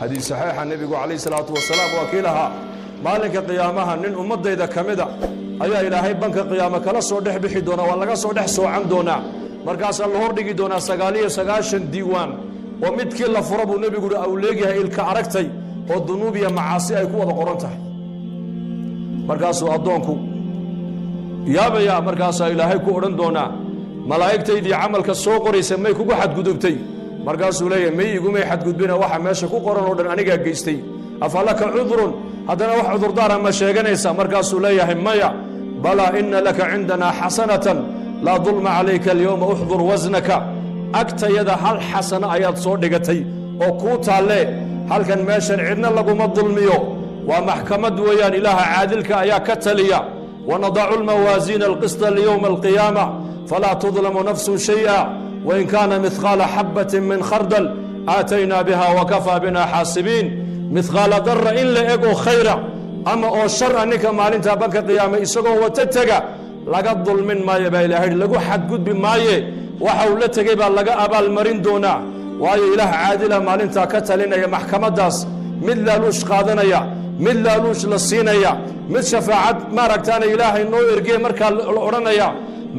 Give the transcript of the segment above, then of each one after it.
Xadiis saxiixa nebigu calayhi salaatu wasalaam waa kii lahaa: maalinka qiyaamaha nin ummaddayda ka mida ayaa Ilaahay banka qiyaamo kala soo dhex bixi doonaa, waa laga soo dhex soocan doonaa. Markaasaa la hordhigi doonaa 99 diiwaan oo midkii la furo buu nebigu uhi au leegyahay ilka aragtay oo dunuub iyo macaasi ay ku wada qoran tahay. Markaasuu addoonku yaabayaa. Markaasaa Ilaahay ku odhan doonaa: "Malaa'igtaydii camalka soo qoraysa may kugu xadgudubtay?" Markaasuu leeyahay: "May, igumay xadgudbina, waxa meesha ku qoran oo dhan anigaa geystay." "أفلك عذر?" Haddana wax cudurdaara ma sheeganaysa? Markaasuu leeyahay: "Maya." "بلى، إن لك عندنا حسنة، لا ظلم عليك اليوم، احضر وزنك." Agtayada hal xasano ayaad soo dhigatay oo kuu taalle halkan. Meeshan cidna laguma dulmiyo, waa maxkamad weeyaan, Ilaaha caadilka ayaa ka taliya. ونضع الموازين القسط ليوم القيامة فلا تظلم نفس شيئا وإن كان مثقال حبة من خردل آتينا بها وكفى بنا حاسبين. Mithqaala darra in la eg oo khayra ama oo shar a, ninka maalintaa banka qiyaame isagoo wata tega, laga dulmin maayo baa Ilahay, lagu xadgudbi maaye. Waxa uu la tegey baa laga abaalmarin doonaa, waayo Ilaah caadila maalintaa ka talinaya maxkamaddaas. Mid laaluush qaadanaya, mid laaluush la siinaya, mid shafaacad maaragtaana Ilaahay noo ergee markaa la odhanaya,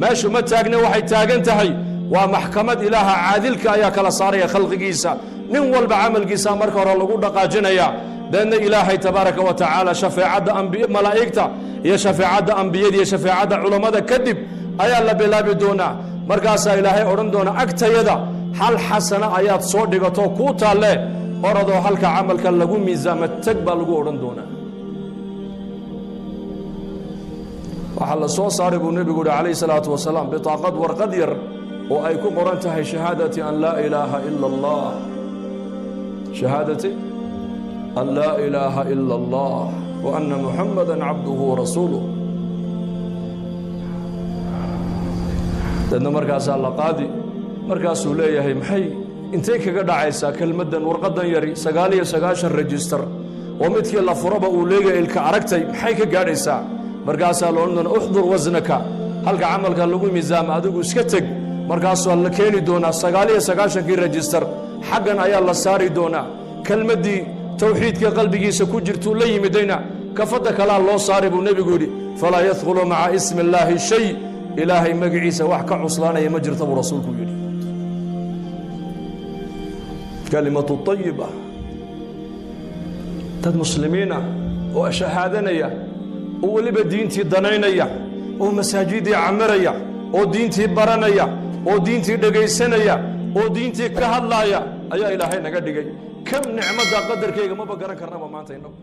meeshu ma taagne. Waxay taagan tahay waa maxkamad, Ilaaha caadilka ayaa kala saaraya khalqigiisa. Nin walba camalkiisa marka hore lagu dhaqaajinaya, deedna Ilaahay tabaaraka wa tacaala shafeecadda malaa'igta iyo shafeecadda ambiyada iyo shafeecadda culammada kadib ayaa la bilaabi doonaa. Markaasaa Ilaahay odhan doonaa: "Agtayada hal xasano ayaad soo dhigato kuu taalle, oradoo halka camalka lagu miisaama teg," baa lagu odhan doonaa. Waxaa la soo saaray buu nebigu uhi calayhi salaatu wasalaam bitaaqad, warqad yar oo ay ku qoran tahay شهادة أن لا إله إلا الله، شهادة أن لا إله إلا الله وأن محمدا عبده ورسوله. Deedna markaasaa la qaadi. Markaasuu leeyahay: "Maxay intay kaga dhacaysaa kelmaddan, warqaddan yari, 99 register oo midkii la furaba uu leegaya ilka aragtay, maxay ka gaadhaysaa?" Markaasaa la odhan doona: "احضر وزنك, halka camalka lagu miisaama adigu iska teg." Markaasoo la keeni doonaa 99-kii register, xaggan ayaa la saari doonaa. Kelmaddii towxiidka qalbigiisa ku jirtuu la yimidayna kafadda kalaa loo saari buu nebigu yidhi. فلا يثقل مع اسم الله شيء. Ilaahay magaciisa wax ka cuslaanaya ma jirta buu rasuulku yidhi. كلمة طيبة. Dad muslimiina oo shahaadanaya oo weliba diintii danaynaya oo masaajidii camiraya oo diintii baranaya oo diintii dhegaysanaya oo diintii ka hadlaaya ayaa Ilaahay naga dhigay. Kam nicmadda qadarkayga maba garan karnaba maanta innagu.